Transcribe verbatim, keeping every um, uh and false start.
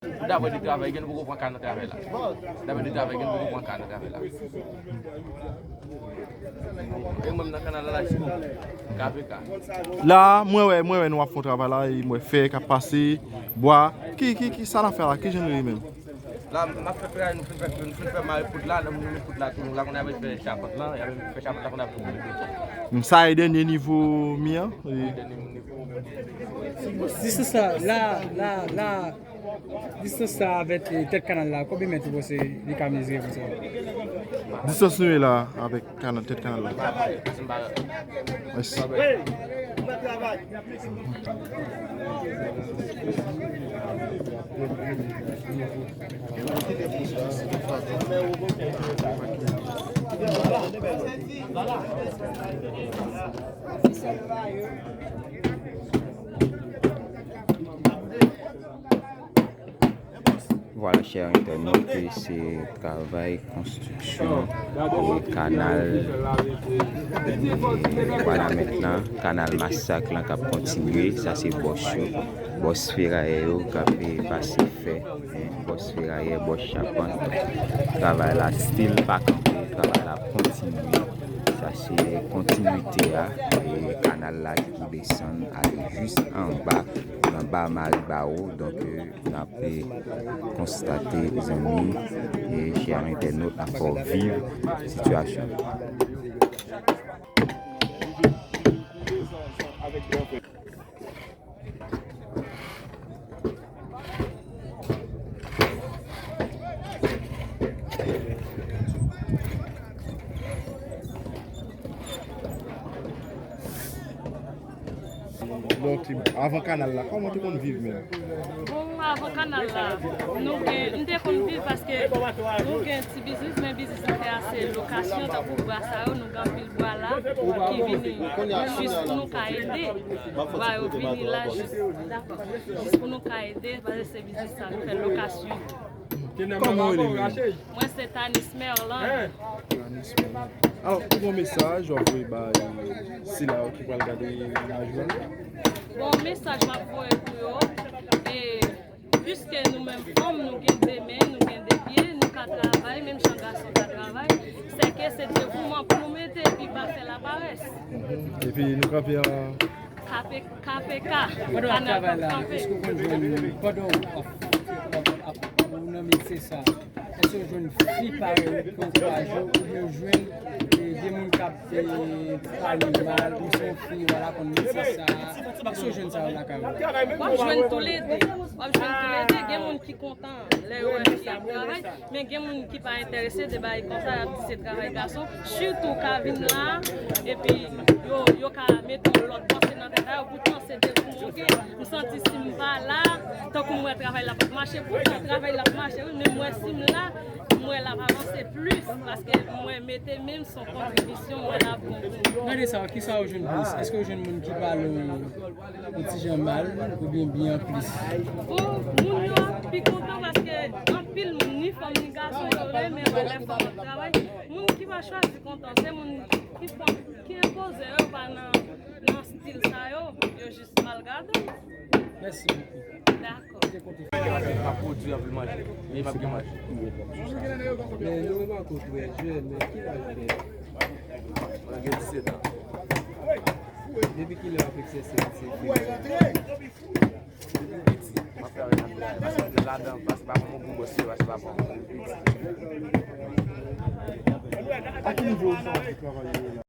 Dapre de travay gen, nou poko pran ka nan travay la. Dapre de travay gen, nou poko pran ka nan travay la. E mwen nan kanal la, la, si bon. K P K. La, mwen wè, mwen wè nou ap fè yon travay la, e mwen fè k ap pase, bwa. Ki, ki, ki sa n ap fè la? Ki jan nou ye menm? La, n ap fè fè, nou fin fè, nou fin fè mare poud la, nou mete poud la tou, la, kounye a ap fè chapant la, y ap fè chapant la, kounye a ap fè beton. Sa e dènye nivo mi an? Wi, dènye nivo. Distans la, la, la, la, distans la avèk, eh, tèt kanal la, konbyen mèt ou panse li ka mezire konsa? Distans nou ye la avèk kanal, tèt kanal la. Mèsi. Vwala, chè entènot, se travay konstriksyon, e, kanal, e, vwala mentnan, kanal Masak lan k ap kontinye. Sa se bòs yo, bòs ferayè yo k ap, e, pase fè, e, bòs ferayè, bòs chapant. Travay la still pa kanpe, travay la ap kontinye. Sa se kontinite a, e, kanal la ki desann ale jis anba, nan ba Maribawo. Donk, e, n ap, e, konstate, zanmi, e, chè entènot, n ap fè w viv sitiyasyon. Donk, avan kanal la, kòman w te konn viv menm? Bon, avan kanal la, nou gen, m te konn viv paske nou gen ti biznis, men biznis nou fè a se lokasyon, tankou bwa sa yo, nou gen anpil bwa la ki vini jis pou nou ka ede. Bwa yo vini la jis, dakò, jis pou nou ka ede, paske se biznis sa, nou fè lokasyon. Kòman w rele menm? Mwen se Tanis Merlan. Tanis Merlan. Alò, ou gen yon mesaj w ap voye bay sila yo ki pral gade imaj la? Bon, mesaj m ap voye pou yo, e, piske nou menm fanm, nou gen de men, nou gen de pye, nou ka travay, menm jan gason ka travay, sèke se devouman pou nou mete, epi pa fè laparès. Epi nou kanpe an K P K. K P K, pandan w ap travay la, èske w konn jwenn, pandan w ap, ap, ap, ou nan metye sa, èske w jwenn fi parèy ou ki ankouraje w, oubyen w jwenn, e, gen moun k ap, e, pale mal, ou se yon fi, vwala, konn metye sa, èske w jwenn sa yo lakay ou? W ap jwenn toulede, w ap jwenn toulede, gen moun ki kontan lè yo wè fi ap travay, men gen moun ki pa enterese de bagay konsa, y ap di se travay gason. Sitou w ka vin la, epi yo, yo ka mete yon lòt panse nan tèt a yo, poutan se devouman w gen. M santi si m pa la, tankou m wè travay la p ap mache. Poutan travay la ap mache, wi, men m wè si m la, m wè l ap avanse plis, paske m wè mete men m, se yon kontribisyon, m wè l ap bon pou mwen. Nan de sa, kisa w jwenn plis? Èske w jwenn moun ki pale w yon ti jan mal oubyen byen plis? Bon, moun yo ap pi kontan paske anpil moun, ni fanm ni gason, yo renmen wè lè fanm ap travay. Moun ki pa chwazi kontan, se moun ki fanm ki enpoze yo, pa nan, nan stil sa yo, yo jis mal gade. Mèsi bokou. Dakò. M ap pwodui anpil manje, men m ap gen manje. Men nou menm ankò tou, jèn, men ki laj ou gen? Mwen gen disèt an. Depi kilè w ap egzèse metye? Depi piti, m ap travay nan vil la, paske m te ladan, paske papa m yon gwo bòs, se paske papa m depi piti. A ki nivo ou santi travay ou ye la?